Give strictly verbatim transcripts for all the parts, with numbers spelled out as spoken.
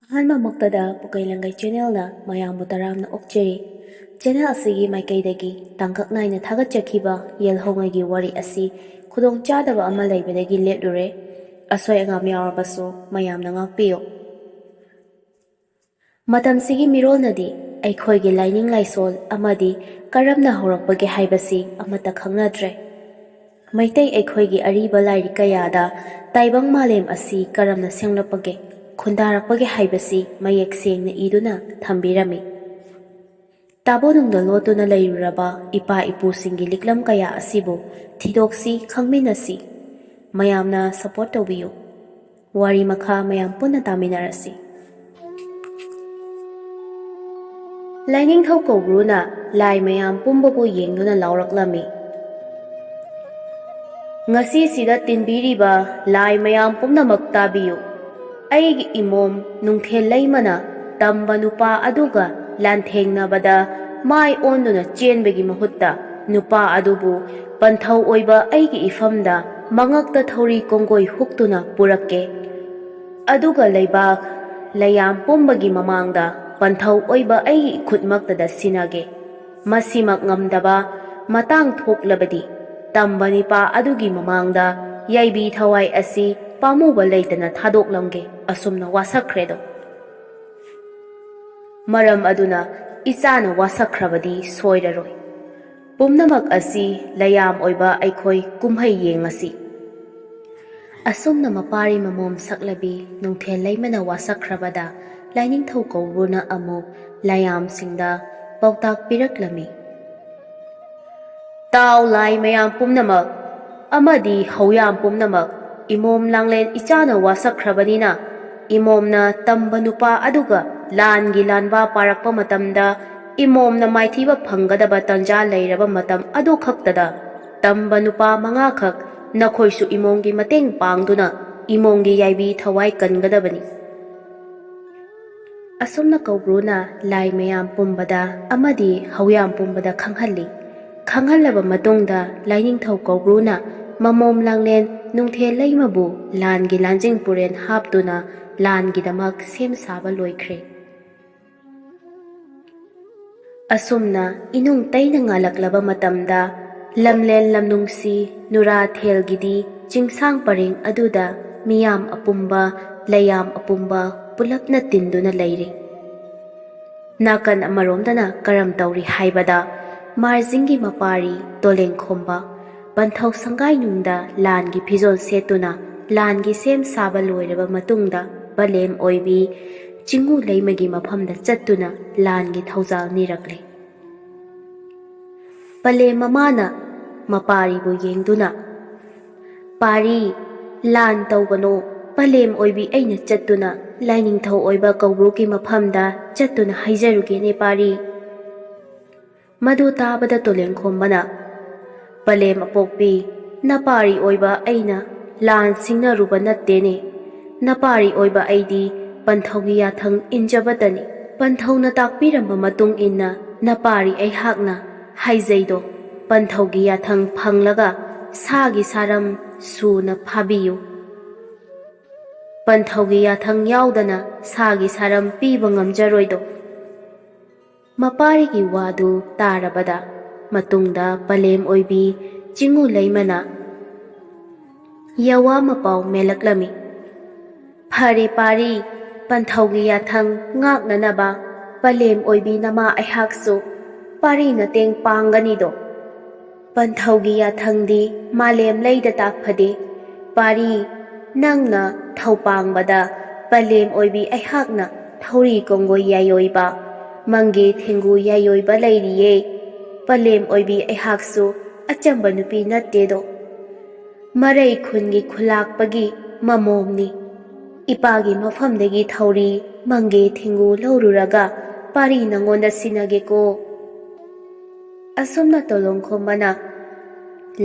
ꯑꯍꯥꯟꯕꯃꯛꯇꯗ ꯄꯨꯀꯩ ꯂꯪꯒꯩ ꯆꯦꯅꯦꯜꯅ ꯃꯌꯥꯝꯕꯨ ꯇꯔꯥꯝꯅ ꯑꯣꯛꯆꯔꯤ꯫ ꯆꯦꯅꯦꯜ ꯑꯁꯤꯒꯤ ꯃꯥꯏꯀꯩꯗꯒꯤ ꯇꯥꯡꯀꯛ ꯅꯥꯏꯅ ꯊꯥꯒꯠꯆꯈꯤꯕ ꯌꯦꯜꯍꯧꯉꯩꯒꯤ ꯋꯥꯔꯤ ꯑꯁꯤ ꯈꯨꯗꯣꯡꯆꯥꯗꯕ ꯑꯃ ꯂꯩꯕꯗꯒꯤ ꯂꯦꯞꯂꯨꯔꯦ꯫ ꯑꯁꯣꯏ ꯑꯉꯥꯝ ꯌꯥꯎꯔꯕꯁꯨ ꯃꯌꯥꯝꯅ ꯉꯥꯛꯄꯤꯌꯨ꯫ ꯃꯇꯝꯁꯤꯒꯤ ꯃꯤꯔꯣꯜꯅꯗꯤ ꯑꯩꯈꯣꯏꯒꯤ ꯂꯥꯏꯅꯤꯡ ꯂꯥꯏꯁꯣꯜ ꯑꯃꯗꯤ ꯀꯔꯝꯅ ꯍꯧꯔꯛꯄꯒꯦ ꯍꯥꯏꯕꯁꯤ ꯑꯃꯠꯇ ꯈꯪꯅꯗ꯭ꯔꯦ꯫ ꯃꯩꯇꯩ ꯑꯩꯈꯣꯏꯒꯤ ꯑꯔꯤꯕ ꯂꯥꯏꯔꯤꯛ ꯀꯌꯥꯗ ꯇꯥꯏꯕꯪ ꯃꯥꯂꯦꯝ ꯑꯁꯤ ꯀꯔꯝꯅ ꯁꯦꯝꯂꯛꯄꯒꯦ, ꯈꯨꯟꯗꯥꯔꯛꯄꯒꯦ ꯍꯥꯏꯕꯁꯤ ꯃꯌꯦꯛ ꯁꯦꯡꯅ ꯏꯗꯨꯅ ꯊꯝꯕꯤꯔꯝꯃꯤ꯫ ꯇꯥꯕꯣꯅꯨꯡꯗ ꯂꯣꯠꯇꯨꯅ ꯂꯩꯔꯨꯔꯕ ꯏꯄꯥ ꯏꯄꯨꯁꯤꯡꯒꯤ ꯂꯤꯛꯂꯝ ꯀꯌꯥ ꯑꯁꯤꯕꯨ ꯊꯤꯗꯣꯛꯁꯤ, ꯈꯪꯃꯤꯟꯅꯁꯤ꯫ ꯃꯌꯥꯝꯅ ꯁꯄꯣꯔꯠ ꯇꯧꯕꯤꯌꯨ꯫ ꯋꯥꯔꯤ ꯃꯈꯥ ꯃꯌꯥꯝ ꯄꯨꯟꯅ ꯇꯥꯃꯤꯟꯅꯔꯁꯤ꯫ ꯂꯥꯏꯅꯤꯡꯊꯧ ꯀꯧꯕ꯭ꯔꯨꯅ ꯂꯥꯏ ꯃꯌꯥꯝ ꯄꯨꯝꯕꯕꯨ ꯌꯦꯡꯗꯨꯅ ꯂꯥꯎꯔꯛꯂꯝꯃꯤ, "ꯉꯁꯤꯁꯤꯗ ꯇꯤꯟꯕꯤꯔꯤꯕ ꯂꯥꯏ ꯃꯌꯥꯝ ꯄꯨꯝꯅꯃꯛ ꯇꯥꯕꯤꯌꯨ꯫ ꯑꯩꯒꯤ ꯏꯃꯣꯝ ꯅꯨꯡꯊꯦꯜ ꯂꯩꯃꯅ ꯇꯝꯕ ꯅꯨꯄꯥ ꯑꯗꯨꯒ ꯂꯥꯟꯊꯦꯡꯅꯕꯗ ꯃꯥꯏ ꯑꯣꯟꯗꯨꯅ ꯆꯦꯟꯕꯒꯤ ꯃꯍꯨꯠꯇ ꯅꯨꯄꯥ ꯑꯗꯨꯕꯨ ꯄꯟꯊꯧ ꯑꯣꯏꯕ ꯑꯩꯒꯤ ꯏꯐꯝꯗ ꯃꯉꯛꯇ ꯊꯧꯔꯤ ꯀꯣꯡꯒꯣꯏ ꯍꯨꯛꯇꯨꯅ ꯄꯨꯔꯛꯀꯦ꯫ ꯑꯗꯨꯒ ꯂꯩꯕꯥꯛ ꯂꯩꯌꯥꯝ ꯄꯨꯝꯕꯒꯤ ꯃꯃꯥꯡꯗ ꯄꯟꯊꯧ ꯑꯣꯏꯕ ꯑꯩꯒꯤ ꯏꯈꯨꯠꯃꯛꯇꯗ ꯁꯤꯟꯅꯒꯦ꯫ ꯃꯁꯤꯃꯛ ꯉꯝꯗꯕ ꯃꯇꯥꯡ ꯊꯣꯛꯂꯕꯗꯤ ꯇꯝꯕ ꯅꯤꯄꯥ ꯑꯗꯨꯒꯤ ꯃꯃꯥꯡꯗ ꯌꯥꯏꯕꯤ ꯊꯋꯥꯏ ꯑꯁꯤ ꯄꯥꯝꯃꯨꯕ ꯂꯩꯇꯅ ꯊꯥꯗꯣꯛꯂꯝꯒꯦ," ꯑꯁꯨꯝꯅ ꯋꯥꯁꯛꯈ꯭ꯔꯦꯗꯣ꯫ ꯃꯔꯝ ꯑꯗꯨꯅ ꯏꯆꯥꯅ ꯋꯥꯁꯛꯈ꯭ꯔꯕꯗꯤ ꯁꯣꯏꯔꯔꯣꯏ꯫ ꯄꯨꯝꯅꯃꯛ ꯑꯁꯤ ꯂꯩꯌꯥꯝ ꯑꯣꯏꯕ ꯑꯩꯈꯣꯏ ꯀꯨꯝꯍꯩ ꯌꯦꯡꯉꯁꯤ꯫ ꯑꯁꯨꯝꯅ ꯃꯄꯥꯔꯤ ꯃꯃꯣꯝ ꯁꯛꯂꯕꯤ ꯅꯨꯡꯊꯦꯜ ꯂꯩꯃꯅ ꯋꯥꯁꯛꯈ꯭ꯔꯕꯗ ꯂꯥꯏꯅꯤꯡꯊꯧ ꯀꯧꯕ꯭ꯔꯨꯅ ꯑꯃꯨꯛ ꯂꯥꯏꯌꯥꯝꯁꯤꯡꯗ ꯄꯥꯎꯇꯥꯛ ꯄꯤꯔꯛꯂꯝꯃꯤ꯫ "ꯇꯥꯎ ꯂꯥꯏ ꯃꯌꯥꯝ ꯄꯨꯝꯅꯃꯛ ꯑꯃꯗꯤ ꯍꯧꯌꯥꯝ ꯄꯨꯝꯅꯃꯛ, ꯏꯃꯣꯝ ꯂꯥꯡꯂꯦꯟ ꯏꯆꯥꯅ ꯋꯥꯁꯛꯈ꯭ꯔꯕꯅꯤꯅ ꯏꯃꯣꯝꯅ ꯇꯝꯕ ꯅꯨꯄꯥ ꯑꯗꯨꯒ ꯂꯥꯟꯒꯤ ꯂꯥꯟꯕꯥ ꯄꯥꯔꯛꯄ ꯃꯇꯝꯗ ꯏꯃꯣꯝꯅ ꯃꯥꯏꯊꯤꯕ ꯐꯪꯒꯗꯕ ꯇꯟꯖꯥ ꯂꯩꯔꯕ ꯃꯇꯝ ꯑꯗꯨ ꯈꯛꯇꯗ ꯇꯝꯕ ꯅꯨꯄꯥ ꯃꯉꯥꯈꯛ ꯅꯈꯣꯏꯁꯨ ꯏꯃꯣꯝꯒꯤ ꯃꯇꯦꯡ ꯄꯥꯡꯗꯨꯅ ꯏꯃꯣꯝꯒꯤ ꯌꯥꯏꯕꯤ ꯊꯋꯥꯏ ꯀꯟꯒꯗꯕꯅꯤ꯫" ꯑꯁꯨꯝꯅ ꯀꯧꯕ꯭ꯔꯨꯅ ꯂꯥꯏ ꯃꯌꯥꯝ ꯄꯨꯝꯕꯗ ꯑꯃꯗꯤ ꯍꯧꯌꯥꯝ ꯄꯨꯝꯕꯗ ꯈꯪꯍꯜꯂꯤ꯫ ꯈꯪꯍꯜꯂꯕ ꯃꯇꯨꯡꯗ ꯂꯥꯏꯅꯤꯡꯊꯧ ꯀꯧꯕ꯭ꯔꯨꯅ ꯃꯃꯣꯝ ꯂꯥꯡꯂꯦꯟ ꯅꯨꯡꯊꯦꯜ ꯂꯩꯃꯕꯨ ꯂꯥꯟꯒꯤ ꯂꯥꯟꯖꯤꯡ ꯄꯨꯔꯦꯟ ꯍꯥꯞꯇꯨꯅ ꯂꯥꯟꯒꯤꯗꯃꯛ ꯁꯦꯝ ꯁꯥꯕ ꯂꯣꯏꯈ꯭ꯔꯦ꯫ ꯑꯁꯨꯝꯅ ꯏꯅꯨꯡ ꯇꯩꯅ ꯉꯥꯜꯂꯛꯂꯕ ꯃꯇꯝꯗ, ꯂꯝꯂꯦꯟ ꯂꯝꯅꯨꯡꯁꯤ ꯅꯨꯔꯥ ꯊꯦꯜꯒꯤꯗꯤ ꯆꯤꯡꯁꯥꯡ ꯄꯔꯦꯡ ꯑꯗꯨꯗ ꯃꯤꯌꯥꯝ ꯑꯄꯨꯝꯕ, ꯂꯩꯌꯥꯝ ꯑꯄꯨꯝꯕ ꯄꯨꯂꯞꯅ ꯇꯤꯟꯗꯨꯅ ꯂꯩꯔꯤ꯫ ꯅꯥꯀꯟ ꯑꯃꯔꯣꯝꯗꯅ ꯀꯔꯝ ꯇꯧꯔꯤ ꯍꯥꯏꯕꯗ, ꯃꯥꯔꯖꯤꯡꯒꯤ ꯃꯄꯥꯔꯤ ꯇꯣꯂꯦꯡꯈꯣꯝꯕ, ꯄꯟꯊꯧ ꯁꯪꯒꯥꯏꯅꯨꯡꯗ ꯂꯥꯟꯒꯤ ꯐꯤꯖꯣꯜ ꯁꯦꯠꯇꯨꯅ ꯂꯥꯟꯒꯤ ꯁꯦꯝ ꯁꯥꯕ ꯂꯣꯏꯔꯕ ꯃꯇꯨꯡꯗ, ꯄꯂꯦꯝ ꯑꯣꯏꯕꯤ ꯆꯤꯡꯉꯨ ꯂꯩꯃꯒꯤ ꯃꯐꯝꯗ ꯆꯠꯇꯨꯅ ꯂꯥꯟꯒꯤ ꯊꯧꯖꯥꯜ ꯅꯤꯔꯛꯂꯤ꯫ ꯄꯂꯦꯝ ꯃꯃꯥꯅ ꯃꯄꯥꯔꯤꯕꯨ ꯌꯦꯡꯗꯨꯅ, "ꯄꯥꯔꯤ, ꯂꯥꯟ ꯇꯧꯒꯅꯣ, ꯄꯂꯦꯝ ꯑꯣꯏꯕꯤ ꯑꯩꯅ ꯆꯠꯇꯨꯅ ꯂꯥꯏꯅꯤꯡꯊꯧ ꯑꯣꯏꯕ ꯀꯧꯕ꯭ꯔꯨꯒꯤ ꯃꯐꯝꯗ ꯆꯠꯇꯨꯅ ꯍꯥꯏꯖꯔꯨꯒꯦꯅꯦ ꯄꯥꯔꯤ꯫" ꯃꯗꯨ ꯇꯥꯕꯗ ꯇꯣꯂꯦꯡꯈꯣꯝꯕꯅ, "ꯄꯂꯦꯝ ꯑꯄꯣꯛꯄꯤ, ꯅꯄꯥꯔꯤ ꯑꯣꯏꯕ ꯑꯩꯅ ꯂꯥꯟ ꯁꯤꯡꯅꯔꯨꯕ ꯅꯠꯇꯦꯅꯦ꯫ ꯅꯄꯥꯔꯤ ꯑꯣꯏꯕ ꯑꯩꯗꯤ ꯄꯟꯊꯧꯒꯤ ꯌꯥꯊꯪ ꯏꯟꯖꯕꯇꯅꯤ꯫ ꯄꯟꯊꯧꯅ ꯇꯥꯛꯄꯤꯔꯝꯕ ꯃꯇꯨꯡ ꯏꯟꯅ ꯅꯄꯥꯔꯤ ꯑꯩꯍꯥꯛꯅ ꯍꯥꯏꯖꯩꯗꯣ, ꯄꯟꯊꯧꯒꯤ ꯌꯥꯊꯪ ꯐꯪꯂꯒ ꯁꯥꯒꯤ ꯁꯥꯔꯝ ꯁꯨꯅ ꯐꯥꯕꯤꯌꯨ꯫ ꯄꯟꯊꯧꯒꯤ ꯌꯥꯊꯪ ꯌꯥꯎꯗꯅ ꯁꯥꯒꯤ ꯁꯥꯔꯝ ꯄꯤꯕ ꯉꯝꯖꯔꯣꯏꯗꯣ꯫" ꯃꯄꯥꯔꯤꯒꯤ ꯋꯥꯗꯨ ꯇꯥꯔꯕꯗ ꯃꯇꯨꯡꯗ ꯄꯂꯦꯝ ꯑꯣꯏꯕꯤ ꯆꯤꯡꯉꯨ ꯂꯩꯃꯅ ꯌꯋꯥ ꯃꯄꯥꯎ ꯃꯦꯜꯂꯛꯂꯝꯃꯤ꯫ "ꯐꯔꯦ ꯄꯥꯔꯤ, ꯄꯟꯊꯧꯒꯤ ꯌꯥꯊꯪ ꯉꯥꯛꯅꯅꯕ ꯄꯂꯦꯝ ꯑꯣꯏꯕꯤ ꯅꯃꯥ ꯑꯩꯍꯥꯛꯁꯨ ꯄꯥꯔꯤ ꯃꯇꯦꯡ ꯄꯥꯡꯒꯅꯤꯗꯣ꯫ ꯄꯟꯊꯧꯒꯤ ꯌꯥꯊꯪꯗꯤ ꯃꯥꯂꯦꯝ ꯂꯩꯗ ꯇꯥꯛꯐꯗꯦ꯫ ꯄꯥꯔꯤ, ꯅꯪꯅ ꯊꯧꯄꯥꯡꯕꯗ ꯄꯂꯦꯝ ꯑꯣꯏꯕꯤ ꯑꯩꯍꯥꯛꯅ ꯊꯧꯔꯤ ꯀꯣꯡꯒꯣꯏ ꯌꯥꯏꯑꯣꯏꯕ, ꯃꯪꯒꯦ ꯊꯦꯡꯒꯨ ꯌꯥꯏꯑꯣꯏꯕ ꯂꯩꯔꯤꯌꯦ꯫ ꯄꯂꯦꯝ ꯑꯣꯏꯕꯤ ꯑꯩꯍꯥꯛꯁꯨ ꯑꯆꯝꯕ ꯅꯨꯄꯤ ꯅꯠꯇꯦꯗꯣ꯫ ꯃꯔꯩ ꯈꯨꯟꯒꯤ ꯈꯨꯂꯥꯛꯄꯒꯤ ꯃꯃꯣꯝꯅꯤ꯫ ꯏꯄꯥꯒꯤ ꯃꯐꯝꯗꯒꯤ ꯊꯧꯔꯤ ꯃꯪꯒꯦ ꯊꯦꯡꯒꯨ ꯂꯧꯔꯨꯔꯒ ꯄꯥꯔꯤ ꯅꯪꯉꯣꯟꯗ ꯁꯤꯟꯅꯒꯦꯀꯣ꯫" ꯑꯁꯨꯝꯅ ꯇꯣꯂꯣꯡꯈꯣꯝꯕꯅ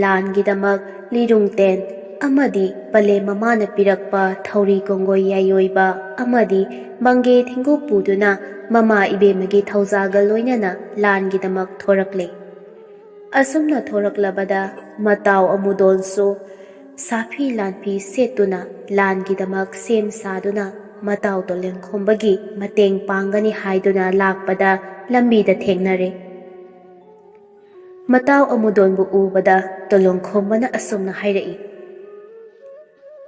ꯂꯥꯟꯒꯤꯗꯃꯛ ꯂꯤꯔꯨꯡ ꯇꯦꯟ ꯑꯃꯗꯤ ꯄꯂꯦꯝ ꯃꯃꯥꯅ ꯄꯤꯔꯛꯄ ꯊꯧꯔꯤ ꯀꯣꯡꯒꯣꯏ ꯌꯥꯏꯑꯣꯏꯕ ꯑꯃꯗꯤ ꯃꯪꯒꯦ ꯊꯦꯡꯒꯨ ꯄꯨꯗꯨꯅ ꯃꯃꯥ ꯏꯕꯦꯝꯃꯒꯤ ꯊꯧꯖꯥꯜꯒ ꯂꯣꯏꯅꯅ ꯂꯥꯟꯒꯤꯗꯃꯛ ꯊꯣꯔꯛꯂꯦ꯫ ꯑꯁꯨꯝꯅ ꯊꯣꯔꯛꯂꯕꯗ ꯃꯇꯥꯎ ꯑꯃꯨꯗꯣꯟꯁꯨ ꯁꯥꯐꯤ ꯂꯥꯟꯐꯤ ꯁꯦꯠꯇꯨꯅ ꯂꯥꯟꯒꯤꯗꯃꯛ ꯁꯦꯝ ꯁꯥꯗꯨꯅ ꯃꯇꯥꯎ ꯇꯣꯂꯦꯟꯈꯣꯝꯕꯒꯤ ꯃꯇꯦꯡ ꯄꯥꯡꯒꯅꯤ ꯍꯥꯏꯗꯨꯅ ꯂꯥꯛꯄꯗ ꯂꯝꯕꯤꯗ ꯊꯦꯡꯅꯔꯦ꯫ ꯃꯇꯥꯎ ꯑꯃꯨꯗꯣꯟꯕꯨ ꯎꯕꯗ ꯇꯣꯂꯦꯟꯈꯣꯝꯕꯅ ꯑꯁꯨꯝꯅ ꯍꯥꯏꯔꯛꯏ,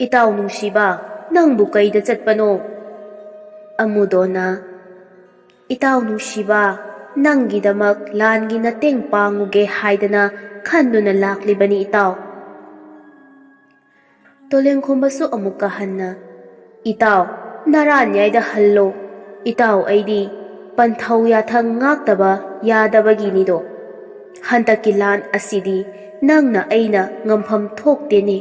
"ꯏꯇꯥꯎ ꯅꯨꯡꯁꯤꯕ, ꯅꯪꯕꯨ ꯀꯩꯗ ꯆꯠꯄꯅꯣ?" ꯑꯃꯨꯗꯣꯟꯅ, "ꯏꯇꯥꯎ ꯅꯨꯡꯁꯤꯕ, ꯅꯪꯒꯤꯗꯃꯛ ꯂꯥꯟꯒꯤ ꯃꯇꯦꯡ ꯄꯥꯡꯉꯨꯒꯦ ꯍꯥꯏꯗꯅ ꯈꯟꯗꯨꯅ ꯂꯥꯛꯂꯤꯕꯅꯤ ꯏꯇꯥꯎ꯫" ꯇꯣꯂꯦꯟꯈꯣꯝꯕꯁꯨ ꯑꯃꯨꯛꯀ ꯍꯟꯅ, "ꯏꯇꯥꯎ, ꯅꯔꯥꯟꯌꯥꯏꯗ ꯍꯜꯂꯣ꯫ ꯏꯇꯥꯎ ꯑꯩꯗꯤ ꯄꯟꯊꯧ ꯌꯥꯊꯪ ꯉꯥꯛꯇꯕ ꯌꯥꯗꯕꯒꯤꯅꯤꯗꯣ꯫ ꯍꯟꯗꯛꯀꯤ ꯂꯥꯟ ꯑꯁꯤꯗꯤ ꯅꯪꯅ ꯑꯩꯅ ꯉꯝꯐꯝ ꯊꯣꯛꯇꯦꯅꯦ꯫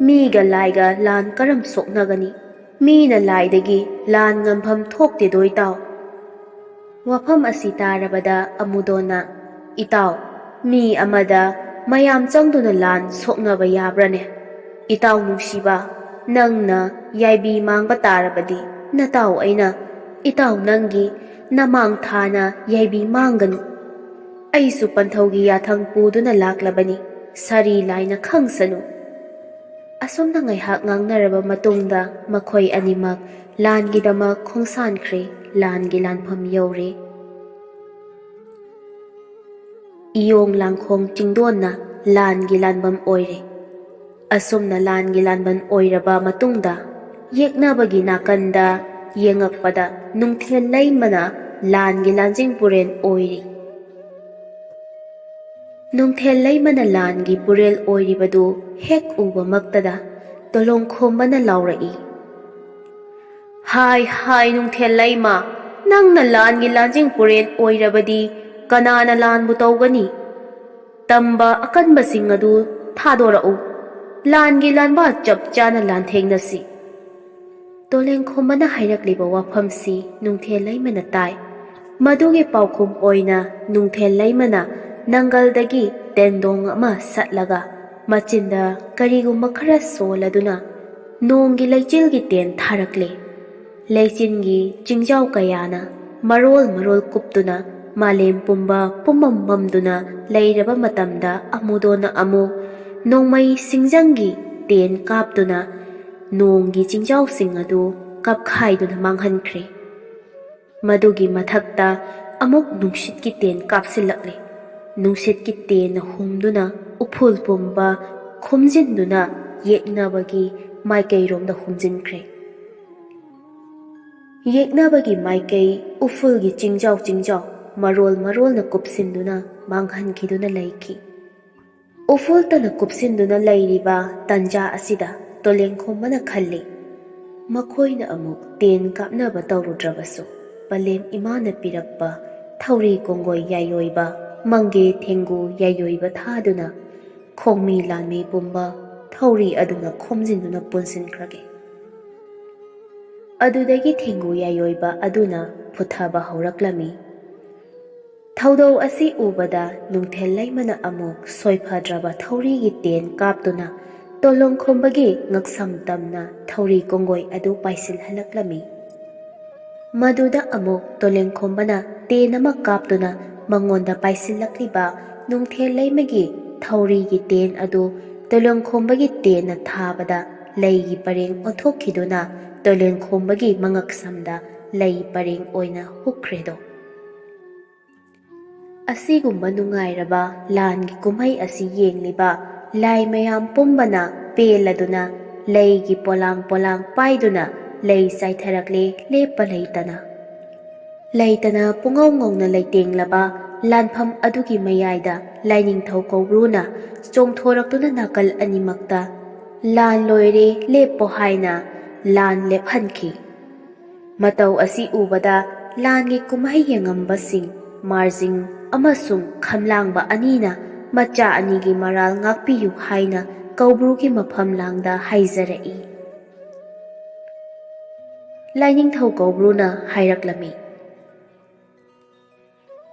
ꯃꯤꯒ ꯂꯥꯏꯒ ꯂꯥꯟ ꯀꯔꯝ ꯁꯣꯛꯅꯒꯅꯤ? ꯃꯤꯅ ꯂꯥꯏꯗꯒꯤ ꯂꯥꯟ ꯉꯝꯐꯝ ꯊꯣꯛꯇꯦꯗꯣ ꯏꯇꯥꯎ꯫" ꯋꯥꯐꯝ ꯑꯁꯤ ꯇꯥꯔꯕꯗ ꯑꯃꯨꯗꯣꯟꯅ, "ꯏꯇꯥꯎ, ꯃꯤ ꯑꯃꯗ ꯃꯌꯥꯝ ꯆꯪꯗꯨꯅ ꯂꯥꯟ ꯁꯣꯛꯅꯕ ꯌꯥꯕ꯭ꯔꯅꯦ? ꯏꯇꯥꯎ ꯅꯨꯡꯁꯤꯕ, ꯅꯪꯅ ꯌꯥꯏꯕꯤ ꯃꯥꯡꯕ ꯇꯥꯔꯕꯗꯤ ꯅꯇꯥꯎ ꯑꯩꯅ ꯏꯇꯥꯎ ꯅꯪꯒꯤ ꯅꯃꯥꯡ ꯊꯥꯅ ꯌꯥꯏꯕꯤ ꯃꯥꯡꯒꯅꯤ꯫ ꯑꯩꯁꯨ ꯄꯟꯊꯧꯒꯤ ꯌꯥꯊꯪ ꯄꯨꯗꯨꯅ ꯂꯥꯛꯂꯕꯅꯤ, ꯁꯥꯔꯤ ꯂꯥꯏꯅ ꯈꯪꯁꯅꯨ꯫" ꯑꯁꯨꯝꯅ ꯉꯥꯏꯍꯥꯛ ꯉꯥꯡꯅꯔꯕ ꯃꯇꯨꯡꯗ ꯃꯈꯣꯏ ꯑꯅꯤꯃꯛ ꯂꯥꯟꯒꯤꯗꯃꯛ ꯈꯣꯡꯁꯥꯟꯈ꯭ꯔꯦ꯫ ꯂꯥꯟꯒꯤ ꯂꯥꯟꯐꯝ ꯌꯧꯔꯦ꯫ ꯏꯌꯣꯡ ꯂꯥꯡꯈꯣꯡ ꯆꯤꯡꯗꯣꯟꯅ ꯂꯥꯟꯒꯤ ꯂꯥꯟꯕꯝ ꯑꯣꯏꯔꯦ꯫ ꯑꯁꯨꯝꯅ ꯂꯥꯟꯒꯤ ꯂꯥꯟꯕꯝ ꯑꯣꯏꯔꯕ ꯃꯇꯨꯡꯗ ꯌꯦꯛꯅꯕꯒꯤ ꯅꯥꯀꯟꯗ ꯌꯦꯡꯉꯛꯄꯗ ꯅꯨꯡꯊꯦꯜ ꯂꯩꯃꯅ ꯂꯥꯟꯒꯤ ꯂꯥꯟꯖꯤꯡ ꯄꯨꯔꯦꯜ ꯑꯣꯏꯔꯤ꯫ ꯅꯨꯡꯊꯦꯜ ꯂꯩꯃꯅ ꯂꯥꯟꯒꯤ ꯄꯨꯔꯦꯜ ꯑꯣꯏꯔꯤꯕꯗꯨ ꯍꯦꯛ ꯎꯕꯃꯛꯇꯗ ꯇꯣꯂꯣꯡꯈꯣꯝꯕꯅ ꯂꯥꯎꯔꯛꯏ, "ꯍꯥꯏ, ꯍꯥꯏ, ꯅꯨꯡꯊꯦꯜ ꯂꯩꯃ, ꯅꯪꯅ ꯂꯥꯟꯒꯤ ꯂꯥꯟꯖꯤꯡ ꯄꯨꯔꯦꯜ ꯑꯣꯏꯔꯕꯗꯤ ꯀꯅꯥꯅ ꯂꯥꯟꯕꯨ ꯇꯧꯒꯅꯤ? ꯇꯝꯕ ꯑꯀꯟꯕꯁꯤꯡ ꯑꯗꯨ ꯊꯥꯗꯣꯔꯛꯎ꯫ ꯂꯥꯟꯒꯤ ꯂꯥꯟꯕ ꯆꯞ ꯆꯥꯅ ꯂꯥꯟꯊꯦꯡꯅꯁꯤ꯫" ꯇꯣꯂꯦꯡꯈꯣꯝꯕꯅ ꯍꯥꯏꯔꯛꯂꯤꯕ ꯋꯥꯐꯝꯁꯤ ꯅꯨꯡꯊꯦꯜ ꯂꯩꯃꯅ ꯇꯥꯏ꯫ ꯃꯗꯨꯒꯤ ꯄꯥꯎꯈꯨꯝ ꯑꯣꯏꯅ ꯅꯨꯡꯊꯦꯜ ꯂꯩꯃꯅ ꯅꯪꯒꯜꯗꯒꯤ ꯇꯦꯟꯗꯣꯡ ꯑꯃ ꯁꯠꯂꯒ ꯃꯆꯤꯟꯗ ꯀꯔꯤꯒꯨꯝꯕ ꯈꯔ ꯁꯣꯜꯂꯗꯨꯅ ꯅꯣꯡꯒꯤ ꯂꯩꯆꯤꯜꯒꯤ ꯇꯦꯟ ꯊꯥꯔꯛꯂꯦ꯫ ꯂꯩꯆꯤꯟꯒꯤ ꯆꯤꯡꯖꯥꯎ ꯀꯌꯥꯅ ꯃꯔꯣꯜ ꯃꯔꯣꯜ ꯀꯨꯞꯇꯨꯅ ꯃꯥꯂꯦꯝ ꯄꯨꯝꯕ ꯄꯨꯝꯃꯝ ꯃꯝꯗꯨꯅ ꯂꯩꯔꯕ ꯃꯇꯝꯗ ꯑꯃꯨꯗꯣꯟꯅ ꯑꯃꯨꯛ ꯅꯣꯡꯃꯩ ꯁꯤꯡꯖꯪꯒꯤ ꯇꯦꯟ ꯀꯥꯞꯇꯨꯅ ꯅꯣꯡꯒꯤ ꯆꯤꯡꯖꯥꯎꯁꯤꯡ ꯑꯗꯨ ꯀꯞꯈꯥꯏꯗꯨꯅ ꯃꯥꯡꯍꯟꯈ꯭ꯔꯦ꯫ ꯃꯗꯨꯒꯤ ꯃꯊꯛꯇ ꯑꯃꯨꯛ ꯅꯨꯡꯁꯤꯠꯀꯤ ꯇꯦꯟ ꯀꯥꯞꯁꯤꯜꯂꯛꯂꯦ꯫ ꯅꯨꯡꯁꯤꯠꯀꯤ ꯇꯦꯟꯅ ꯍꯨꯝꯗꯨꯅ ꯎꯐꯨꯜ ꯄꯨꯝꯕ ꯈꯨꯝꯖꯤꯟꯗꯨꯅ ꯌꯦꯛꯅꯕꯒꯤ ꯃꯥꯏꯀꯩꯔꯣꯝꯗ ꯍꯨꯝꯖꯤꯟꯈ꯭ꯔꯦ꯫ ꯌꯦꯛꯅꯕꯒꯤ ꯃꯥꯏꯀꯩ ꯎꯐꯨꯜꯒꯤ ꯆꯤꯡꯖꯥꯎ ꯆꯤꯡꯖꯥꯎ ꯃꯔꯣꯜ ꯃꯔꯣꯜꯅ ꯀꯨꯞꯁꯤꯟꯗꯨꯅ ꯃꯥꯡꯍꯟꯈꯤꯗꯨꯅ ꯂꯩꯈꯤ꯫ ꯎꯐꯨꯜꯇꯅ ꯀꯨꯞꯁꯤꯟꯗꯨꯅ ꯂꯩꯔꯤꯕ ꯇꯟꯖꯥ ꯑꯁꯤꯗ ꯇꯣꯂꯦꯡꯈꯣꯝꯕꯅ ꯈꯜꯂꯤ, ꯃꯈꯣꯏꯅ ꯑꯃꯨꯛ ꯇꯦꯟ ꯀꯥꯞꯅꯕ ꯇꯧꯔꯨꯗ꯭ꯔꯕꯁꯨ, ꯄꯂꯦꯝ ꯏꯃꯥꯅ ꯄꯤꯔꯛꯄ ꯊꯧꯔꯤ ꯀꯣꯡꯒꯣꯏ ꯌꯥꯏꯌꯣꯏꯕ, ꯃꯪꯒꯦ ꯊꯦꯡꯒꯨ ꯌꯥꯏꯌꯣꯏꯕ ꯊꯥꯗꯨꯅ ꯈꯣꯡꯃꯤ ꯂꯥꯟꯃꯤ ꯄꯨꯝꯕ ꯊꯧꯔꯤ ꯑꯗꯨꯅ ꯈꯣꯝꯖꯤꯟꯗꯨꯅ ꯄꯨꯟꯁꯤꯟꯈ꯭ꯔꯒꯦ꯫ ꯑꯗꯨꯗꯒꯤ ꯊꯦꯡꯒꯨ ꯌꯥꯏꯌꯣꯏꯕ ꯑꯗꯨꯅ ꯄꯨꯊꯕ ꯍꯧꯔꯛꯂꯝꯃꯤ꯫ ꯊꯧꯗꯧ ꯑꯁꯤ ꯎꯕꯗ ꯅꯨꯡꯊꯦꯜ ꯂꯩꯃꯅ ꯑꯃꯨꯛ ꯁꯣꯏꯐꯗ꯭ꯔꯕ ꯊꯧꯔꯤꯒꯤ ꯇꯦꯟ ꯀꯥꯞꯇꯨꯅ ꯇꯣꯂꯣꯡꯈꯣꯝꯕꯒꯤ ꯉꯛꯁꯝ ꯇꯝꯅ ꯊꯧꯔꯤ ꯀꯣꯡꯒꯣꯏ ꯑꯗꯨ ꯄꯥꯏꯁꯤꯜꯍꯜꯂꯛꯂꯝꯃꯤ꯫ ꯃꯗꯨꯗ ꯑꯃꯨꯛ ꯇꯣꯂꯦꯡꯈꯣꯝꯕꯅ ꯇꯦꯟ ꯑꯃ ꯀꯥꯞꯇꯨꯅ ꯃꯉꯣꯟꯗ ꯄꯥꯏꯁꯤꯜꯂꯛꯂꯤꯕ ꯅꯨꯡꯊꯦꯜ ꯂꯩꯃꯒꯤ ꯊꯧꯔꯤꯒꯤ ꯇꯦꯟ ꯑꯗꯨ ꯇꯣꯂꯦꯡꯈꯣꯝꯕꯒꯤ ꯇꯦꯟꯅ ꯊꯥꯕꯗ ꯂꯩꯒꯤ ꯄꯔꯦꯡ ꯑꯣꯟꯊꯣꯛꯈꯤꯗꯨꯅ ꯇꯣꯂꯦꯡꯈꯣꯝꯕꯒꯤ ꯃꯉꯛꯁꯝꯗ ꯂꯩ ꯄꯔꯦꯡ ꯑꯣꯏꯅ ꯍꯨꯛꯈ꯭ꯔꯦꯗꯣ꯫ ꯑꯁꯤꯒꯨꯝꯕ ꯅꯨꯡꯉꯥꯏꯔꯕ ꯂꯥꯟꯒꯤ ꯀꯨꯝꯍꯩ ꯑꯁꯤ ꯌꯦꯡꯂꯤꯕ ꯂꯥꯏ ꯃꯌꯥꯝ ꯄꯨꯝꯕꯅ ꯄꯦꯜꯂꯗꯨꯅ ꯂꯩꯒꯤ ꯄꯣꯂꯥꯡ ꯄꯣꯂꯥꯡ ꯄꯥꯏꯗꯨꯅ ꯂꯩ ꯆꯥꯏꯊꯔꯛꯂꯦ ꯂꯦꯞꯄ ꯂꯩꯇꯅ꯫ ꯂꯩꯇꯅ ꯄꯨꯡꯉꯧ ꯉꯧꯅ ꯂꯩꯇꯦꯡꯂꯕ ꯂꯥꯟꯐꯝ ꯑꯗꯨꯒꯤ ꯃꯌꯥꯏꯗ ꯂꯥꯏꯅꯤꯡꯊꯧ ꯀꯧꯕ꯭ꯔꯨꯅ ꯆꯣꯡꯊꯣꯔꯛꯇꯨꯅ ꯅꯥꯀꯜ ꯑꯅꯤꯃꯛꯇ "ꯂꯥꯟ ꯂꯣꯏꯔꯦ, ꯂꯦꯞꯄꯣ" ꯍꯥꯏꯅ ꯂꯥꯟ ꯂꯦꯞꯍꯟꯈꯤ꯫ ꯃꯇꯧ ꯑꯁꯤ ꯎꯕꯗ ꯂꯥꯟꯒꯤ ꯀꯨꯝꯍꯩ ꯌꯦꯡꯉꯝꯕꯁꯤꯡ ꯃꯥꯔꯖꯤꯡ ꯑꯃꯁꯨꯡ ꯈꯝꯂꯥꯡꯕ ꯑꯅꯤꯅ ꯃꯆꯥ ꯑꯅꯤꯒꯤ ꯃꯔꯥꯜ ꯉꯥꯛꯄꯤꯌꯨ ꯍꯥꯏꯅ ꯀꯧꯕ꯭ꯔꯨꯒꯤ ꯃꯐꯝ ꯂꯥꯡꯗ ꯍꯥꯏꯖꯔꯛꯏ꯫ ꯂꯥꯏꯅꯤꯡꯊꯧ ꯀꯧꯕ꯭ꯔꯨꯅ ꯍꯥꯏꯔꯛꯂꯝꯃꯤ,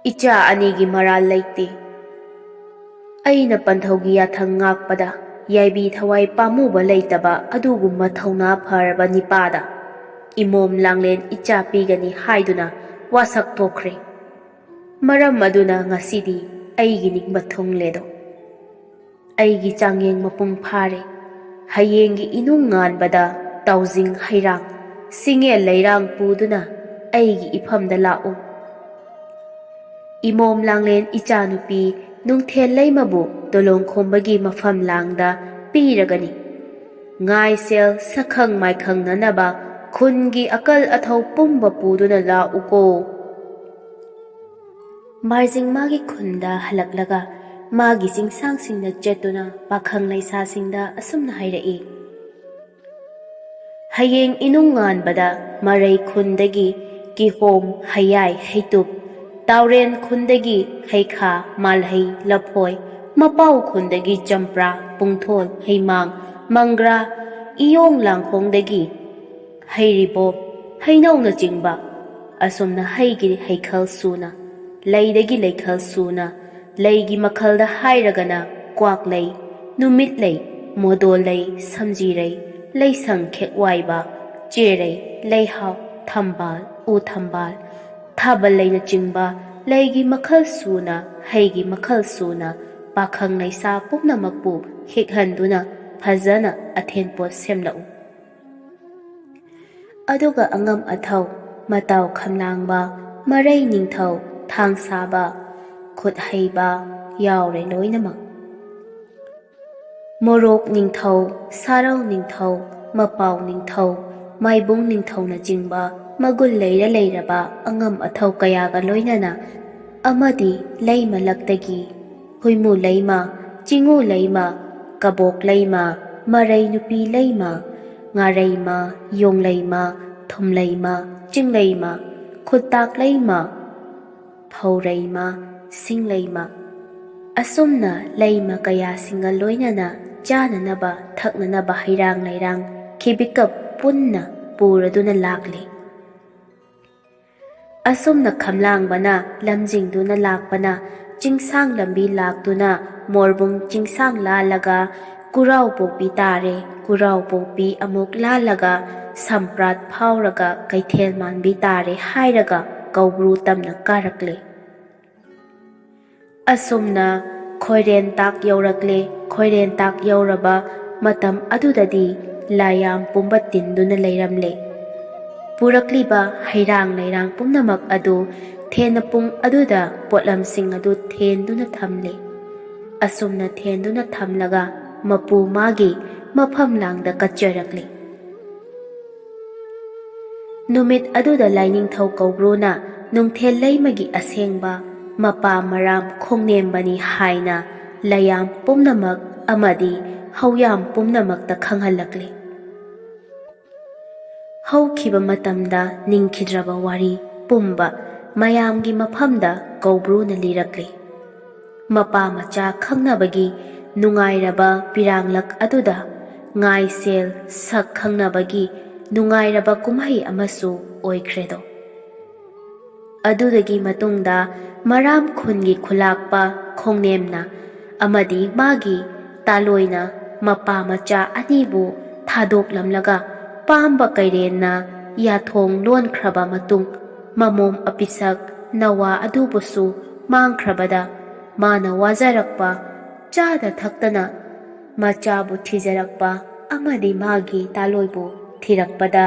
"ꯏꯆꯥ ꯑꯅꯤꯒꯤ ꯃꯔꯥꯜ ꯂꯩꯇꯦ꯫ ꯑꯩꯅ ꯄꯟꯊꯧꯒꯤ ꯌꯥꯊꯪ ꯉꯥꯛꯄꯗ ꯌꯥꯏꯕꯤ ꯊꯋꯥꯏ ꯄꯥꯝꯃꯨꯕ ꯂꯩꯇꯕ ꯑꯗꯨꯒꯨꯝꯕ ꯊꯧꯅꯥ ꯐꯔꯕ ꯅꯤꯄꯥꯗ ꯏꯃꯣꯝ ꯂꯥꯡꯂꯦꯟ ꯏꯆꯥ ꯄꯤꯒꯅꯤ ꯍꯥꯏꯗꯨꯅ ꯋꯥꯁꯛ ꯊꯣꯛꯈ꯭ꯔꯦ꯫ ꯃꯔꯝ ꯑꯗꯨꯅ ꯉꯁꯤꯗꯤ ꯑꯩꯒꯤ ꯅꯤꯡꯕ ꯊꯨꯡꯂꯦꯗꯣ꯫ ꯑꯩꯒꯤ ꯆꯥꯡꯌꯦꯡ ꯃꯄꯨꯡ ꯐꯥꯔꯦ꯫ ꯍꯌꯦꯡꯒꯤ ꯏꯅꯨꯡ ꯉꯥꯟꯕꯗ ꯇꯥꯎꯖꯤꯡ ꯍꯩꯔꯥꯡ, ꯁꯤꯡꯉꯦꯜ ꯂꯩꯔꯥꯡ ꯄꯨꯗꯨꯅ ꯑꯩꯒꯤ ꯏꯐꯝꯗ ꯂꯥꯛꯎ꯫ ꯏꯃꯣꯝ ꯂꯥꯡꯂꯦꯟ ꯏꯆꯥꯅꯨꯄꯤ ꯅꯨꯡꯊꯦꯜ ꯂꯩꯃꯕꯨ ꯇꯣꯂꯣꯡ ꯈꯣꯝꯕꯒꯤ ꯃꯐꯝ ꯂꯥꯡꯗ ꯄꯤꯔꯒꯅꯤ꯫ ꯉꯥꯏꯁꯦꯜ ꯁꯛꯈꯪ ꯃꯥꯏꯈꯪꯅꯅꯕ ꯈꯨꯟꯒꯤ ꯑꯀꯜ ꯑꯊꯧ ꯄꯨꯝꯕ ꯄꯨꯗꯨꯅ ꯂꯥꯛꯎꯀꯣ꯫ ꯃꯥꯔꯖꯤꯡ ꯃꯥꯒꯤ ꯈꯨꯟꯗ ꯍꯜꯂꯛꯂꯒ ꯃꯥꯒꯤ ꯆꯤꯡꯁꯥꯡꯁꯤꯡꯗ ꯆꯠꯇꯨꯅ ꯄꯥꯈꯪ ꯂꯩꯁꯥꯁꯤꯡꯗ ꯑꯁꯨꯝꯅ ꯍꯥꯏꯔꯛꯏ꯫ ꯍꯌꯦꯡ ꯏꯅꯨꯡ ꯉꯥꯟꯕꯗ ꯃꯔꯩ ꯈꯨꯟꯗꯒꯤ ꯀꯤꯍꯣꯝ, ꯍꯩꯌꯥꯏ, ꯍꯩꯇꯨꯞ, ꯇꯥꯎꯔꯦꯟ ꯈꯨꯟꯗꯒꯤ ꯍꯩꯈꯥ, ꯃꯥꯜꯍꯩ, ꯂꯐꯣꯏ, ꯃꯄꯥꯎ ꯈꯨꯟꯗꯒꯤ ꯆꯝꯄ꯭ꯔꯥ, ꯄꯨꯡꯊꯣꯜ, ꯍꯩꯃꯥꯡ, ꯃꯪꯒ꯭ꯔꯥ, ꯏꯌꯣꯡ ꯂꯥꯡꯈꯣꯡꯗꯒꯤ ꯍꯩꯔꯤꯕꯣꯞ, ꯍꯩꯅꯧꯅꯆꯤꯡꯕ, ꯑꯁꯨꯝꯅ ꯍꯩꯒꯤ ꯍꯩꯈꯜ ꯁꯨꯅ, ꯂꯩꯗꯒꯤ ꯂꯩꯈꯜ ꯁꯨꯅ, ꯂꯩꯒꯤ ꯃꯈꯜꯗ ꯍꯥꯏꯔꯒꯅ ꯀ꯭ꯋꯥꯛꯂꯩ, ꯅꯨꯃꯤꯠꯂꯩ, ꯃꯣꯗꯣꯜꯂꯩ, ꯁꯝꯖꯤꯔꯩ, ꯂꯩꯁꯪ ꯈꯦꯛꯋꯥꯏꯕ, ꯆꯦꯔꯩ, ꯂꯩꯍꯥꯎ, ꯊꯝꯕꯥꯜ, ꯎ ꯊꯝꯕꯥꯜ, ꯊꯥꯕꯜ ꯂꯩꯅꯆꯤꯡꯕ ꯂꯩꯒꯤ ꯃꯈꯜ ꯁꯨꯅ, ꯍꯩꯒꯤ ꯃꯈꯜ ꯁꯨꯅ ꯄꯥꯈꯪ ꯂꯩꯁꯥ ꯄꯨꯝꯅꯃꯛꯄꯨ ꯍꯤꯛꯍꯟꯗꯨꯅ ꯐꯖꯅ ꯑꯊꯦꯟꯄꯣꯠ ꯁꯦꯝꯂꯛꯎ꯫ ꯑꯗꯨꯒ ꯑꯉꯝ ꯑꯊꯧ, ꯃꯇꯥꯎ ꯈꯝꯂꯥꯡꯕ, ꯃꯔꯩ ꯅꯤꯡꯊꯧ, ꯊꯥꯡ ꯁꯥꯕ, ꯈꯨꯠ ꯍꯩꯕ ꯌꯥꯎꯔꯦ ꯂꯣꯏꯅꯃꯛ꯫ ꯃꯣꯔꯣꯛ ꯅꯤꯡꯊꯧ, ꯁꯥꯔꯧ ꯅꯤꯡꯊꯧ, ꯃꯄꯥꯎ ꯅꯤꯡꯊꯧ, ꯃꯥꯏꯕꯨꯡ ꯅꯤꯡꯊꯧꯅꯆꯤꯡꯕ ꯃꯒꯨꯟ ꯂꯩꯔ ꯂꯩꯔꯕ ꯑꯉꯝ ꯑꯊꯧ ꯀꯌꯥꯒ ꯂꯣꯏꯅꯅ ꯑꯃꯗꯤ ꯂꯩꯃꯂꯛꯇꯒꯤ ꯍꯨꯏꯃꯨ ꯂꯩꯃ, ꯆꯤꯡꯉꯨ ꯂꯩꯃ, ꯀꯕꯣꯛ ꯂꯩꯃ, ꯃꯔꯩ ꯅꯨꯄꯤ ꯂꯩꯃ, ꯉꯥꯔꯩꯃ, ꯌꯣꯡꯂꯩꯃ, ꯊꯨꯝꯂꯩꯃ, ꯆꯤꯡꯂꯩꯃ, ꯈꯨꯠꯇꯥꯛ ꯂꯩꯃ, ꯐꯧꯔꯩꯃ, ꯁꯤꯡꯂꯩꯃ, ꯑꯁꯨꯝꯅ ꯂꯩꯃ ꯀꯌꯥꯁꯤꯡꯒ ꯂꯣꯏꯅꯅ ꯆꯥꯅꯅꯕ ꯊꯛꯅꯅꯕ ꯍꯩꯔꯥꯡ ꯂꯩꯔꯥꯡ ꯈꯤꯕꯤꯀꯞ ꯄꯨꯟꯅ ꯄꯨꯔꯗꯨꯅ ꯂꯥꯛꯂꯤ꯫ ꯑꯁꯨꯝꯅ ꯈꯝꯂꯥꯡꯕꯅ ꯂꯝꯖꯤꯡꯗꯨꯅ ꯂꯥꯛꯄꯅ ꯆꯤꯡꯁꯥꯡ ꯂꯝꯕꯤ ꯂꯥꯛꯇꯨꯅ ꯃꯣꯔꯕꯨꯡ ꯆꯤꯡꯁꯥꯡ ꯂꯥꯜꯂꯒ ꯀꯨꯔꯥꯎ ꯄꯣꯛꯄꯤ ꯇꯥꯔꯦ, ꯀꯨꯔꯥꯎ ꯄꯣꯛꯄꯤ ꯑꯃꯨꯛ ꯂꯥꯜꯂꯒ ꯁꯝꯄ꯭ꯔꯥꯠ ꯐꯥꯎꯔꯒ ꯀꯩꯊꯦꯜ ꯃꯥꯟꯕꯤ ꯇꯥꯔꯦ ꯍꯥꯏꯔꯒ ꯀꯧꯕ꯭ꯔꯨ ꯇꯝꯅ ꯀꯥꯔꯛꯂꯦ꯫ ꯑꯁꯨꯝꯅ ꯈꯣꯏꯔꯦꯟ ꯇꯥꯛ ꯌꯧꯔꯛꯂꯦ꯫ ꯈꯣꯏꯔꯦꯟ ꯇꯥꯛ ꯌꯧꯔꯕ ꯃꯇꯝ ꯑꯗꯨꯗꯗꯤ ꯂꯥꯏꯌꯥꯝ ꯄꯨꯝꯕ ꯇꯤꯟꯗꯨꯅ ꯂꯩꯔꯝꯂꯦ꯫ ꯄꯨꯔꯛꯂꯤꯕ ꯍꯩꯔꯥꯡ ꯂꯩꯔꯥꯡ ꯄꯨꯝꯅꯃꯛ ꯑꯗꯨ ꯊꯦꯟꯅ ꯄꯨꯡ ꯑꯗꯨꯗ ꯄꯣꯠꯂꯝꯁꯤꯡ ꯑꯗꯨ ꯊꯦꯟꯗꯨꯅ ꯊꯝꯂꯦ꯫ ꯑꯁꯨꯝꯅ ꯊꯦꯟꯗꯨꯅ ꯊꯝꯂꯒ ꯃꯄꯨ ꯃꯥꯒꯤ ꯃꯐꯝ ꯂꯥꯡꯗ ꯀꯠꯆꯔꯛꯂꯤ꯫ ꯅꯨꯃꯤꯠ ꯑꯗꯨꯗ ꯂꯥꯏꯅꯤꯡꯊꯧ ꯀꯧꯕ꯭ꯔꯨꯅ ꯅꯨꯡꯊꯦꯜ ꯂꯩꯃꯒꯤ ꯑꯁꯦꯡꯕ ꯃꯄꯥ ꯃꯔꯥꯝ ꯈꯣꯡꯅꯦꯝꯕꯅꯤ ꯍꯥꯏꯅ ꯂꯩꯌꯥꯝ ꯄꯨꯝꯅꯃꯛ ꯑꯃꯗꯤ ꯍꯧꯌꯥꯝ ꯄꯨꯝꯅꯃꯛꯇ ꯈꯪꯍꯜꯂꯛꯂꯤ꯫ ꯍꯧꯈꯤꯕ ꯃꯇꯝꯗ ꯅꯤꯡꯈꯤꯗ꯭ꯔꯕ ꯋꯥꯔꯤ ꯄꯨꯝꯕ ꯃꯌꯥꯝꯒꯤ ꯃꯐꯝꯗ ꯀꯧꯕ꯭ꯔꯨꯅ ꯂꯤꯔꯛꯂꯤ꯫ ꯃꯄꯥ ꯃꯆꯥ ꯈꯪꯅꯕꯒꯤ ꯅꯨꯡꯉꯥꯏꯔꯕ ꯄꯤꯔꯥꯡꯂꯛ ꯑꯗꯨꯗ ꯉꯥꯏꯁꯦꯜ ꯁꯛ ꯈꯪꯅꯕꯒꯤ ꯅꯨꯡꯉꯥꯏꯔꯕ ꯀꯨꯝꯍꯩ ꯑꯃꯁꯨ ꯑꯣꯏꯈ꯭ꯔꯦꯗꯣ꯫ ꯑꯗꯨꯗꯒꯤ ꯃꯇꯨꯡꯗ ꯃꯔꯥꯝ ꯈꯨꯟꯒꯤ ꯈꯨꯂꯥꯛꯄ ꯈꯣꯡꯅꯦꯝꯅ ꯑꯃꯗꯤ ꯃꯥꯒꯤ ꯇꯥꯂꯣꯏꯅ ꯃꯄꯥ ꯃꯆꯥ ꯑꯅꯤꯕꯨ ꯊꯥꯗꯣꯛꯂꯝꯂꯒ ꯄꯥꯝꯕ ꯀꯩꯔꯦꯟꯅ ꯌꯥꯊꯣꯡ ꯂꯣꯟꯈ꯭ꯔꯕ ꯃꯇꯨꯡ ꯃꯃꯣꯝ ꯑꯄꯤꯁꯛ ꯅꯋꯥ ꯑꯗꯨꯕꯨꯁꯨ ꯃꯥꯡꯈ꯭ꯔꯕꯗ ꯃꯥꯅ ꯋꯥꯖꯔꯛꯄ ꯆꯥꯗ ꯊꯛꯇꯅ ꯃꯆꯥꯕꯨ ꯊꯤꯖꯔꯛꯄ ꯑꯃꯗꯤ ꯃꯥꯒꯤ ꯇꯥꯂꯣꯏꯕꯨ ꯊꯤꯔꯛꯄꯗ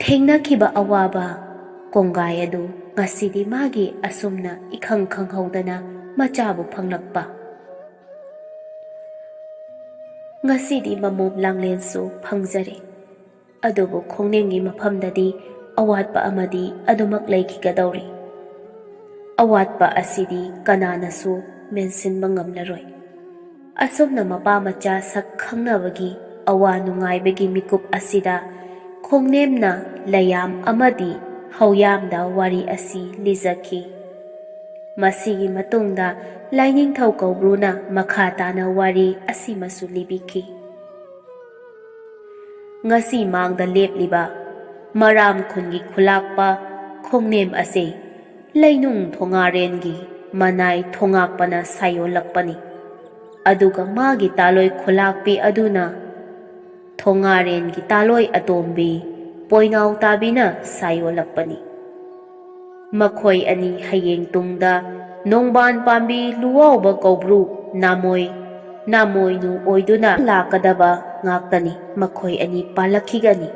ꯊꯦꯡꯅꯈꯤꯕ ꯑꯋꯥꯕ ꯀꯣꯡꯒꯥꯏ ꯑꯗꯨ ꯉꯁꯤꯗꯤ ꯃꯥꯒꯤ ꯑꯁꯨꯝꯅ ꯏꯈꯪ ꯈꯪꯍꯧꯗꯅ ꯃꯆꯥꯕꯨ ꯐꯪꯂꯛꯄ꯫ ꯉꯁꯤꯗꯤ ꯃꯃꯣꯝ ꯂꯥꯡꯂꯦꯟꯁꯨ ꯐꯪꯖꯔꯦ꯫ ꯑꯗꯨꯕꯨ ꯈꯣꯡꯅꯦꯝꯒꯤ ꯃꯐꯝꯗꯗꯤ ꯑꯋꯥꯠꯄ ꯑꯃꯗꯤ ꯑꯗꯨꯃꯛ ꯂꯩꯈꯤꯒꯗꯧꯔꯤ꯫ ꯑꯋꯥꯠꯄ ꯑꯁꯤꯗꯤ ꯀꯅꯥꯅꯁꯨ ꯃꯦꯟꯁꯤꯟꯕ ꯉꯝꯂꯔꯣꯏ꯫ ꯑꯁꯨꯝꯅ ꯃꯄꯥ ꯃꯆꯥ ꯁꯛ ꯈꯪꯅꯕꯒꯤ ꯑꯋꯥ ꯅꯨꯡꯉꯥꯏꯕꯒꯤ ꯃꯤꯀꯨꯞ ꯑꯁꯤꯗ ꯈꯣꯡꯅꯦꯝꯅ ꯂꯩꯌꯥꯝ ꯑꯃꯗꯤ ꯍꯧꯌꯥꯝꯗ ꯋꯥꯔꯤ ꯑꯁꯤ ꯂꯤꯖꯈꯤ꯫ ꯃꯁꯤꯒꯤ ꯃꯇꯨꯡꯗ ꯂꯥꯏꯅꯤꯡꯊꯧ ꯀꯧꯕ꯭ꯔꯨꯅ ꯃꯈꯥ ꯇꯥꯅ ꯋꯥꯔꯤ ꯑꯁꯤꯃꯁꯨ ꯂꯤꯕꯤꯈꯤ꯫ ꯉꯁꯤ ꯃꯥꯡꯗ ꯂꯦꯞꯂꯤꯕ ꯃꯔꯥꯝ ꯈꯨꯟꯒꯤ ꯈꯨꯂꯥꯛꯄ ꯈꯣꯡꯅꯦꯝ ꯑꯁꯤ ꯂꯩꯅꯨꯡ ꯊꯣꯉꯥꯔꯦꯟꯒꯤ ꯃꯅꯥꯏ ꯊꯣꯉꯥꯛꯄꯅ ꯁꯥꯌꯣꯜꯂꯛꯄꯅꯤ꯫ ꯑꯗꯨꯒ ꯃꯥꯒꯤ ꯇꯥꯂꯣꯏ ꯈꯨꯂꯥꯛꯄꯤ ꯑꯗꯨꯅ ꯊꯣꯉꯥꯔꯦꯟꯒꯤ ꯇꯥꯂꯣꯏ ꯑꯇꯣꯝꯕꯤ ꯄꯣꯏꯅꯥꯎ ꯇꯥꯕꯤꯅ ꯁꯥꯌꯣꯜꯂꯛꯄꯅꯤ꯫ ꯃꯈꯣꯏ ꯑꯅꯤ ꯍꯌꯦꯡ ꯇꯨꯡꯗ ꯅꯣꯡꯕꯥꯟ ꯄꯥꯝꯕꯤ ꯂꯨꯋꯥꯎꯕ ꯀꯧꯕ꯭ꯔꯨ ꯅꯥꯃꯣꯏ, ꯅꯥꯃꯣꯏꯅꯨ ꯑꯣꯏꯗꯨꯅ ꯂꯥꯛꯀꯗꯕ ꯉꯥꯛꯇꯅꯤ꯫ ꯃꯈꯣꯏ ꯑꯅꯤ ꯄꯥꯜꯂꯛꯈꯤꯒꯅꯤ꯫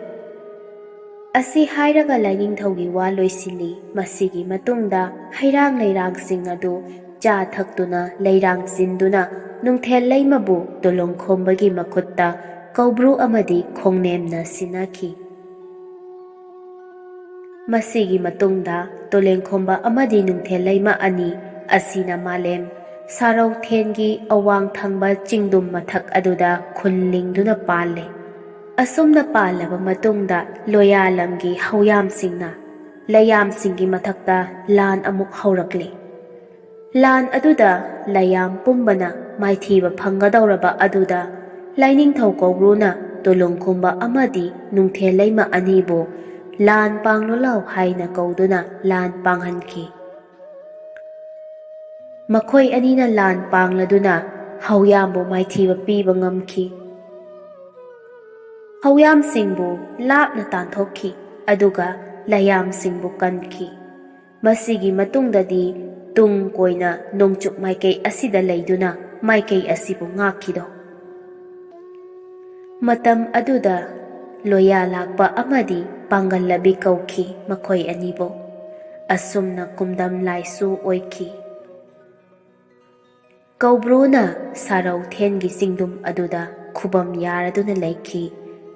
ꯑꯁꯤ ꯍꯥꯏꯔꯒ ꯂꯥꯏꯅꯤꯡꯊꯧꯒꯤ ꯋꯥ ꯂꯣꯏꯁꯤꯜꯂꯤ꯫ ꯃꯁꯤꯒꯤ ꯃꯇꯨꯡꯗ ꯍꯩꯔꯥꯡ ꯂꯩꯔꯥꯡꯁꯤꯡ ꯑꯗꯨ ꯆꯥ ꯊꯛꯇꯨꯅ ꯂꯩꯔꯥꯡ ꯆꯤꯟꯗꯨꯅ ꯅꯨꯡꯊꯦꯜ ꯂꯩꯃꯕꯨ ꯇꯣꯂꯣꯡꯈꯣꯝꯕꯒꯤ ꯃꯈꯨꯠꯇ ꯀꯧꯕ꯭ꯔꯨ ꯑꯃꯗꯤ ꯈꯣꯡꯅꯦꯝꯅ ꯁꯤꯟꯅꯈꯤ꯫ ꯃꯁꯤꯒꯤ ꯃꯇꯨꯡꯗ ꯇꯣꯂꯦꯡꯈꯣꯝꯕ ꯑꯃꯗꯤ ꯅꯨꯡꯊꯦꯜ ꯂꯩꯃ ꯑꯅꯤ ꯑꯁꯤꯅ ꯃꯥꯂꯦꯝ ꯁꯥꯔꯧꯊꯦꯟꯒꯤ ꯑꯋꯥꯡ ꯊꯪꯕ ꯆꯤꯡꯗꯨꯝ ꯃꯊꯛ ꯑꯗꯨꯗ ꯈꯨꯟ ꯂꯤꯡꯗꯨꯅ ꯄꯥꯜꯂꯦ꯫ ꯑꯁꯨꯝꯅ ꯄꯥꯜꯂꯕ ꯃꯇꯨꯡꯗ ꯂꯣꯌꯥ ꯂꯝꯒꯤ ꯍꯧꯌꯥꯝꯁꯤꯡꯅ ꯂꯩꯌꯥꯝꯁꯤꯡꯒꯤ ꯃꯊꯛꯇ ꯂꯥꯟ ꯑꯃꯨꯛ ꯍꯧꯔꯛꯂꯦ꯫ ꯂꯥꯟ ꯑꯗꯨꯗ ꯂꯩꯌꯥꯝ ꯄꯨꯝꯕꯅ ꯃꯥꯏꯊꯤꯕ ꯐꯪꯒꯗꯧꯔꯕ ꯑꯗꯨꯗ ꯂꯥꯏꯅꯤꯡꯊꯧ ꯀꯧꯕ꯭ꯔꯨꯅ ꯇꯣꯂꯨꯡꯈꯨꯝꯕ ꯑꯃꯗꯤ ꯅꯨꯡꯊꯦꯜ ꯂꯩꯃ ꯑꯅꯤꯕꯨ ꯂꯥꯟ ꯄꯥꯡꯂꯨ ꯂꯥꯎ ꯍꯥꯏꯅ ꯀꯧꯗꯨꯅ ꯂꯥꯟ ꯄꯥꯡꯍꯟꯈꯤ꯫ ꯃꯈꯣꯏ ꯑꯅꯤꯅ ꯂꯥꯟ ꯄꯥꯡꯂꯗꯨꯅ ꯍꯧꯌꯥꯝꯕꯨ ꯃꯥꯏꯊꯤꯕ ꯄꯤꯕ ꯉꯝꯈꯤ꯫ ꯍꯧꯌꯥꯝꯁꯤꯡꯕꯨ ꯂꯥꯞꯅ ꯇꯥꯟꯊꯣꯛꯈꯤ, ꯑꯗꯨꯒ ꯂꯩꯌꯥꯝꯁꯤꯡꯕꯨ ꯀꯟꯈꯤ꯫ ꯃꯁꯤꯒꯤ ꯃꯇꯨꯡꯗꯗꯤ ꯇꯨꯡ ꯀꯣꯏꯅ ꯅꯣꯡꯆꯨꯞ ꯃꯥꯏꯀꯩ ꯑꯁꯤꯗ ꯂꯩꯗꯨꯅ ꯃꯥꯏꯀꯩ ꯑꯁꯤꯕꯨ ꯉꯥꯛꯈꯤꯗꯣ꯫ ꯃꯇꯝ ꯑꯗꯨꯗ ꯂꯣꯌꯥ ꯂꯥꯛꯄ ꯑꯃꯗꯤ ꯄꯥꯡꯒꯜꯂꯕꯤ ꯀꯧꯈꯤ ꯃꯈꯣꯏ ꯑꯅꯤꯕꯨ꯫ ꯑꯁꯨꯝꯅ ꯀꯨꯝꯗꯝ ꯂꯥꯏꯁꯨ ꯑꯣꯏꯈꯤ꯫ ꯀꯧꯕ꯭ꯔꯨꯅ ꯁꯥꯔꯧꯊꯦꯟꯒꯤ ꯆꯤꯡꯗꯨꯝ ꯑꯗꯨꯗ ꯈꯨꯕꯝ ꯌꯥꯔꯗꯨꯅ ꯂꯩꯈꯤ꯫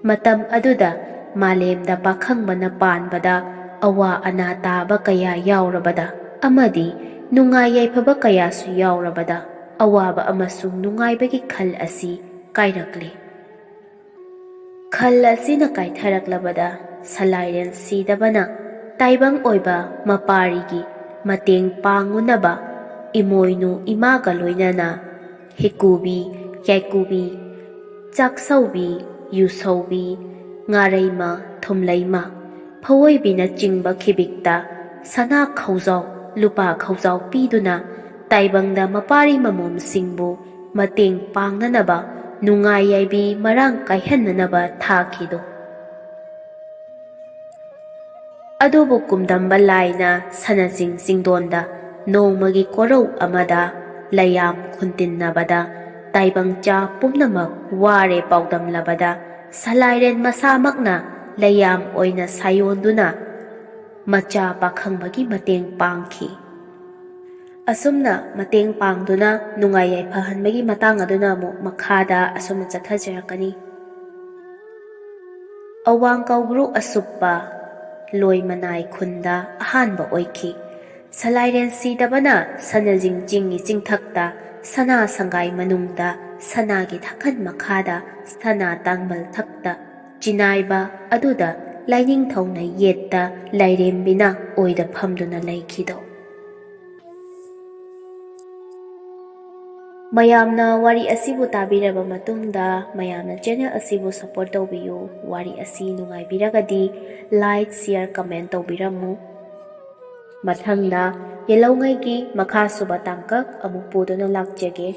ꯃꯇꯝ ꯑꯗꯨꯗ ꯃꯥꯂꯦꯝꯗ ꯄꯥꯈꯪꯕꯅ ꯄꯥꯟꯕꯗ ꯑꯋꯥ ꯑꯅꯥ ꯇꯥꯕ ꯀꯌꯥ ꯌꯥꯎꯔꯕꯗ ꯑꯃꯗꯤ ꯅꯨꯡꯉꯥꯏ ꯌꯥꯏꯐꯕ ꯀꯌꯥꯁꯨ ꯌꯥꯎꯔꯕꯗ ꯑꯋꯥꯕ ꯑꯃꯁꯨꯡ ꯅꯨꯡꯉꯥꯏꯕꯒꯤ ꯈꯜ ꯑꯁꯤ ꯀꯥꯏꯔꯛꯂꯤ꯫ ꯈꯜ ꯑꯁꯤꯅ ꯀꯥꯏꯊꯔꯛꯂꯕꯗ ꯁꯂꯥꯏꯔꯦꯟ ꯁꯤꯗꯕꯅ ꯇꯥꯏꯕꯪ ꯑꯣꯏꯕ ꯃꯄꯥꯔꯤꯒꯤ ꯃꯇꯦꯡ ꯄꯥꯡꯉꯨꯅꯕ ꯏꯃꯣꯏꯅꯨ ꯏꯃꯥꯒ ꯂꯣꯏꯅꯅ ꯍꯤꯀꯨꯕꯤ, ꯌꯥꯏꯀꯨꯕꯤ, ꯆꯥꯛꯁꯧꯕꯤ, ꯌꯨꯁꯧꯕꯤ, ꯉꯥꯔꯩꯃ, ꯊꯨꯝꯂꯩꯃ, ꯐꯋꯣꯏꯕꯤꯅꯆꯤꯡꯕ ꯈꯤꯕꯤꯛꯇ ꯁꯅꯥ ꯈꯧꯖꯥꯎ, ꯂꯨꯄꯥ ꯈꯧꯖꯥꯎ ꯄꯤꯗꯨꯅ ꯇꯥꯏꯕꯪꯗ ꯃꯄꯥꯔꯤ ꯃꯃꯣꯝꯁꯤꯡꯕꯨ ꯃꯇꯦꯡ ꯄꯥꯡꯅꯅꯕ ꯅꯨꯡꯉꯥꯏ ꯌꯥꯏꯕꯤ ꯃꯔꯥꯡ ꯀꯥꯏꯍꯟꯅꯅꯕ ꯊꯥꯈꯤꯗꯣ꯫ ꯑꯗꯨꯕꯨ ꯀꯨꯝꯗꯝꯕ ꯂꯥꯏꯅ ꯁꯅꯖꯤꯡ ꯆꯤꯡꯗꯣꯟꯗ ꯅꯣꯡꯃꯒꯤ ꯀꯣꯔꯧ ꯑꯃꯗ ꯂꯩꯌꯥꯝ ꯈꯨꯟꯇꯤꯟꯅꯕꯗ ꯇꯥꯏꯕꯪꯆꯥ ꯄꯨꯝꯅꯃꯛ ꯋꯥꯔꯦ ꯄꯥꯎꯗꯝꯂꯕꯗ ꯁꯂꯥꯏꯔꯦꯟ ꯃꯁꯥꯃꯛꯅ ꯂꯩꯌꯥꯝ ꯑꯣꯏꯅ ꯁꯥꯌꯣꯟꯗꯨꯅ ꯃꯆꯥ ꯄꯥꯈꯪꯕꯒꯤ ꯃꯇꯦꯡ ꯄꯥꯡꯈꯤ꯫ ꯑꯁꯨꯝꯅ ꯃꯇꯦꯡ ꯄꯥꯡꯗꯨꯅ ꯅꯨꯡꯉꯥꯏ ꯌꯥꯏꯐꯍꯟꯕꯒꯤ ꯃꯇꯥꯡ ꯑꯗꯨꯅ ꯑꯃꯨꯛ ꯃꯈꯥꯗ ꯑꯁꯨꯝꯅ ꯆꯠꯊꯖꯔꯛꯀꯅꯤ꯫ ꯑꯋꯥꯡ ꯀꯧꯕ꯭ꯔꯨ ꯑꯁꯨꯞꯄ ꯂꯣꯏ ꯃꯅꯥꯏ ꯈꯨꯟꯗ ꯑꯍꯥꯟꯕ ꯑꯣꯏꯈꯤ꯫ ꯁꯂꯥꯏꯔꯦꯟ ꯁꯤꯗꯕꯅ ꯁꯅꯖꯤꯡ ꯆꯤꯡꯒꯤ ꯆꯤꯡꯊꯛꯇ ꯁꯅꯥ ꯁꯪꯒꯥꯏ ꯃꯅꯨꯡꯗ ꯁꯅꯥꯒꯤ ꯊꯥꯀꯟ ꯃꯈꯥꯗ ꯁꯅꯥ ꯇꯥꯡꯕꯜ ꯊꯛꯇ ꯆꯤꯅꯥꯏꯕ ꯑꯗꯨꯗ ꯂꯥꯏꯅꯤꯡꯊꯧꯅ ꯌꯦꯠꯇ ꯂꯥꯏꯔꯦꯝꯕꯤꯅ ꯑꯣꯏꯗ ꯐꯝꯗꯨꯅ ꯂꯩꯈꯤꯗꯣ꯫ ꯃꯌꯥꯝꯅ ꯋꯥꯔꯤ ꯑꯁꯤꯕꯨ ꯇꯥꯕꯤꯔꯕ ꯃꯇꯨꯡꯗ ꯃꯌꯥꯝꯅ ꯆꯦꯅꯦꯜ ꯑꯁꯤꯕꯨ ꯁꯄꯣꯔꯠ ꯇꯧꯕꯤꯌꯨ꯫ ꯋꯥꯔꯤ ꯑꯁꯤ ꯅꯨꯡꯉꯥꯏꯕꯤꯔꯒꯗꯤ ꯂꯥꯏꯛ, ꯁꯤꯌꯔ, ꯀꯃꯦꯟ ꯇꯧꯕꯤꯔꯝꯃꯨ꯫ ꯃꯊꯪꯗ ꯌꯦꯜꯍꯧꯉꯩꯒꯤ ꯃꯈꯥꯁꯨꯕ ꯇꯥꯡꯀꯛ ꯑꯃꯨꯛ ꯄꯨꯗꯨꯅ ꯂꯥꯛꯆꯒꯦ꯫